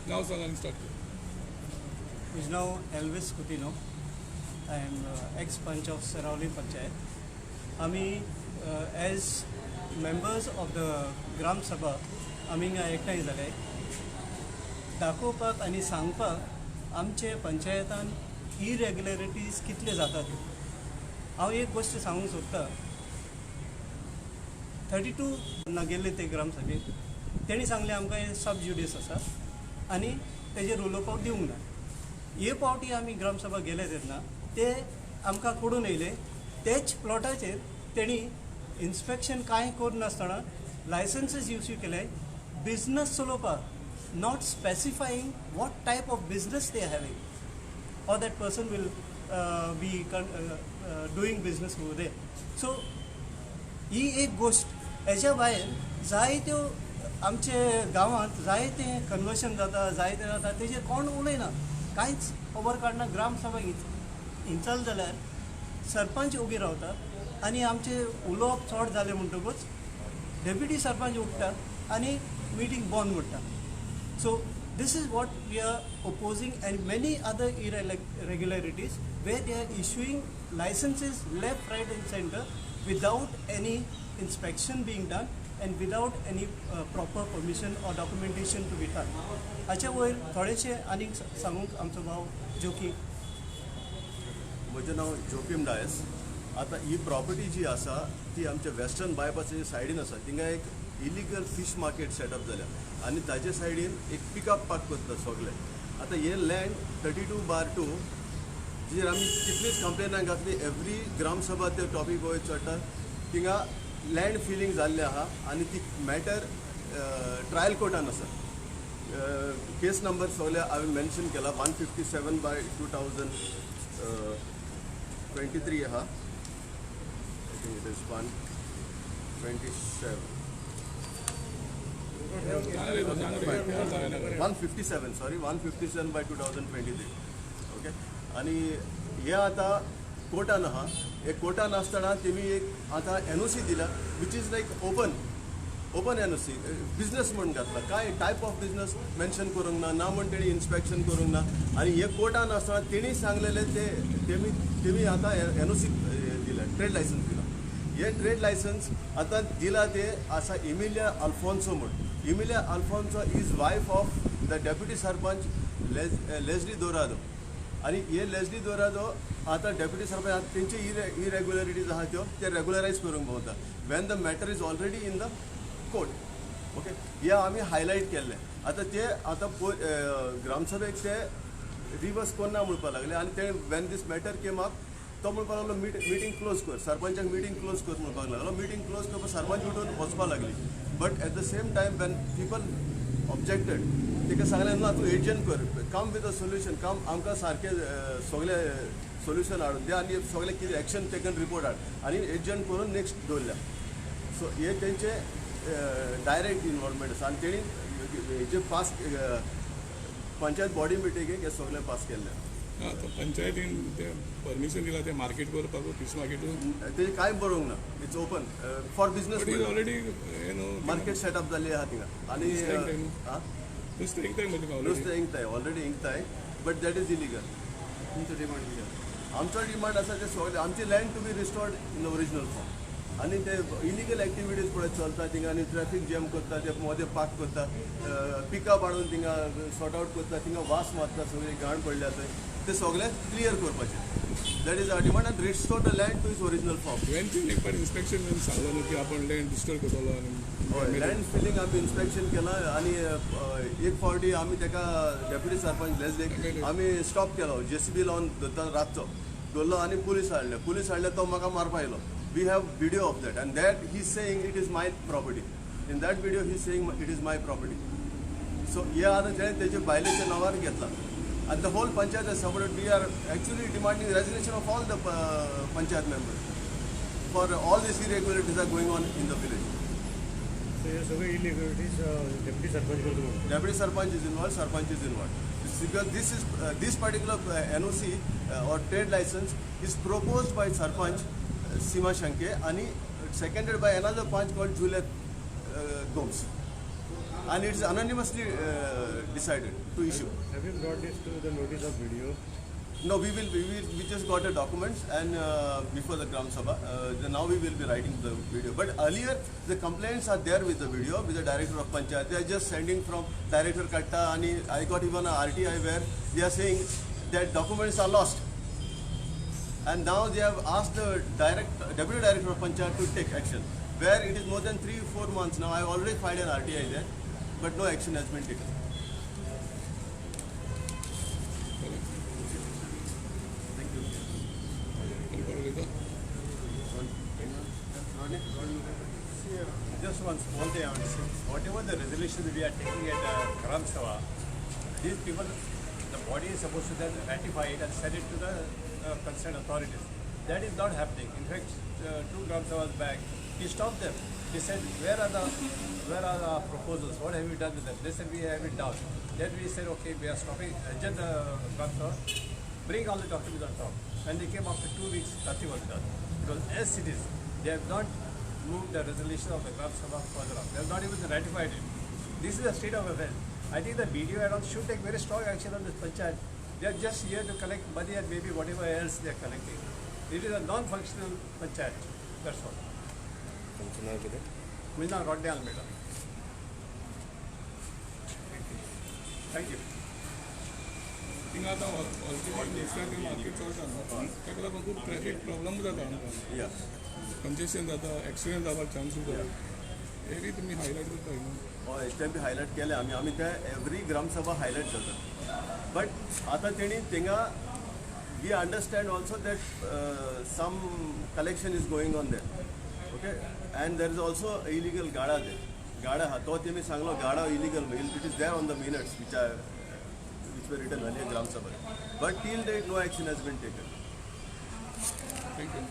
नाव सांग आनी स्टार्ट कर. म्हजें नांव Elvis Coutinho. I am ex panch of Seraulim panchayat. आमी as members of the Gram Sabha आमी हिंगा एकठांय जाले दाखोवपाक आनी सांगपाक आमचे पंचायतान इरेग्युलरिटीज कितले जाता त्यो. हांव एक गोश्ट सांगूंक सोदता. 32 ना गेल्ले ते ग्रामसभेक, तेणी सांगलें आमकां हें सब ज्युडीस आसा आनी तेजेर उलोवपाक दिवंक ना. हे पावटी आमी ग्रामसभा गेले तेन्ना ते आमकां कोडून येयले. तेच प्लॉटाचेर तेणी इन्स्पेक्शन कांय करनासतना लायसन्सीस इश्यू केले बिजनस चलोवपाक, not specifying what type of business they having or that person will be doing business over there. So ही एक गोश्ट. हेच्या भायर जायत्यो आमचे गांवांत जायते कन्वर्शन जाता, जायते जाता, तेजेर कोण उलयना, कांयच खबर काडना. ग्रामसभा हिंचल जाल्यार सरपंच ओगी रावता आनी आमचे उलोवप चड जालें म्हणटकूच डेप्युटी सरपंच उठ्ठा आनी मिटींग बंद म्हणटा. So this is what we are opposing and many other irregularities where they are issuing licenses left, right and center without any inspection being done and without any proper permission or documentation to be done. हाचे वयर थोडेशे आनीक सांगूंक आमचो भाव जोकी. म्हजें नांव जोकीम डायस. आतां ही प्रॉपर्टी जी आसा ती आमच्या वेस्टर्न बायपासाच्या सायडीन आसा. थिंगा एक इलिगल फीश मार्केट सेटअप जाल्या आनी ताजे सायडीन एक पिकअप पार्क करता सगळे. आतां हें लँड 32/2 जेर आमी कितलीच कंप्लेनां घातली, एवरी ग्रामसभा ते टॉपीक वयर चडटा. थिंगा लँड फिलींग जाल्लें आहा आनी ती मॅटर ट्रायल कोर्टान आसा. केस नंबर सगळे हांवें मेन्शन केला, 157/2023 आहा. I think it is 127. 157, sorry, 157/2023. Okay, आनी हे आतां कोर्टान आहा. हे कोर्टान आसतना तेमी एक आतां एनओसी दिला, which is like open NOC business म्हूण घातला. कांय टायप ऑफ बिजनस मेन्शन करूंक ना, ना म्हण तेणी इन्स्पेक्शन करूंक ना. आनी हे कोर्टान आसतना तेणी सांगलेले ते तेमी आतां एनओसी दिला, ट्रेड लायसन्स दिला. हे ट्रेड लायसन्स आतां दिला ते आसा इमिलिया अल्फोन्सो म्हूण. Emilia Alfonso is wife of the deputy sarpanch Leslie Dorado. आनी हे लेजली दोरादो आतां डेप्युटी सरपंच आतां तेंचे इरेग्युलरिटीज आहा त्यो ते रेगुलरायज करूंक भोंवता when the matter is already in the court. Okay, हे आमी हायलायट केल्लें. आतां ते आतां ग्रामसभेक ते रिवर्स कोन्ना म्हणपाक लागले आनी ते when this matter came up तो म्हणपाक लागलो मिटींग क्लोज कर, सरपंचाक मिटींग क्लोज कर म्हणपाक लागलो. मिटींग क्लोज करपाक सरपंच उठून वचपाक लागली, but at the same time when people objected ताका सांगलें ना तूं एजंट कर, come with a solution, come आमकां सारकें सगळें सोल्युशन हाडून दी आनी सगळें कितें एक्शन टेकन रिपोर्ट हाड आनी एजंट करून नेक्स्ट दवरल्या. सो हे तेंचे डायरेक्ट इनवॉल्वमेंट आसा आनी तेणी हेजे पास पंचायत बॉडी मिटिंगेक हे सगळें पास केल्लें. आतां पंचायतीन ते परमिशन दिला ते मार्केट करपाक, फीश मार्केट? तेजें कांय बरोवंक ना. It's open for business. But is already हे न्हू. मार्केट सेटअप जाल्ली आहा थिंगा आनी नुस्तें विकताय न्हू? आं? नुस्तें विकताय मरे तुका ऑलरेडी. नुस्तें विकताय, ऑलरेडी विकताय, but that is illegal. तुमचो डिमांड कितें? आमचो डिमांड आसा ते सगळे आमची land to be restored in the original form. आनी ते इलिगल एक्टिविटीज पळय चलता थिंगा आनी ट्रॅफीक जॅम करता, ते मदें पार्क करता, पिकअप हाडून थिंगा सॉर्ट आवट करता, थिंगा वास मारता, सगळी घाण पडल्या थंय, ते सगळें क्लियर करपाचें. That is our demand and restore the land to its original form. तुवें तुवें एक फावट इन्स्पेक्शन बीन सांगलो न्हू की आपण लँड रिस्टोर करतलो आनी हय, लँड फिलींग आमी इन्स्पेक्शन केलां आनी एक फावटी आमी ताका डेप्युटी सरपंच लेजलीक आमी स्टॉप केलो. जेसीबी लावन धरता रातचो दवरलो आनी पुलीस हाडले. पुलीस हाडले, तो म्हाका मारपा आयलो. We have video of that and that he saying it is my property. In that video he saying it is my property. So हे आतां तेणें तेजे बायलेच्या नांवार घेतला and the whole panchayat has supported. We are actually demanding resignation of all the panchayat members for all these irregularities are going on in the village. So हे सगळे इलिगलिटीज deputy sarpanch करतो म्हणून? Deputy sarpanch is involved, sarpanch is involved. It's because this is this particular NOC or trade license is proposed by sarpanch Seema Shanke and seconded by another panch called Juliet Gomes. And it's anonymously decided to issue. Have you brought this to the notice of BDO? No, we just got the documents and before the Gram Sabha, then now we will be writing the BDO. But earlier, the complaints are there with the BDO, with the director of Panchayat. They are just sending from director Katta, and I got even a RTI where they are saying that documents are lost. And now they have asked the deputy director of Panchayat to take action. Where it is more than 3-4 months now, I have already filed an RTI there, but no action has been taken. Thank you. Just one small thing I want to say. Whatever the resolution we are taking at Gram Sabha, these people, the body is supposed to then ratify it and send it to the concerned authorities. That is not happening. In fact, 2 Gram Sabhas back, he stopped them. He said, where are our proposals? What have you done with them? They said, we have it down. Then we said, okay, we are stopping. Adjourn the Gram Sabha. Bring all the documents on top. When they came after 2 weeks, nothing was done. It was as it is. They have not moved the resolution of the Gram Sabha further up. They have not even ratified it. This is the state of affairs. I think the BDO and all should take very strong action on this panchayat. They are just here to collect money and maybe whatever else they are collecting. It is a non-functional panchayat. That's all. Mujna Rodney Almeida. Thank you. थिंगा आतां already market चलता न्हू, ताका लागून खूब traffic problem जाता आमकां, congestion जाता, एक्सिडंट जावपाक चान्सीस जाता. हेरी तुमी हायलायट करता न्हू? हय, तें बी हायलायट केलें आमी. आमी ते एवरी ग्रामसभा हायलायट जाता. बट आतां तेणी थिंगा we understand also that some collection is going on there, okay, and there is also illegal गाडा there. गाडा आहा तो तेमी सांगलो गाडा illegal, it is there on the minutes which are were written earlier Gram Sabha. But till date no action has been taken. Thank you.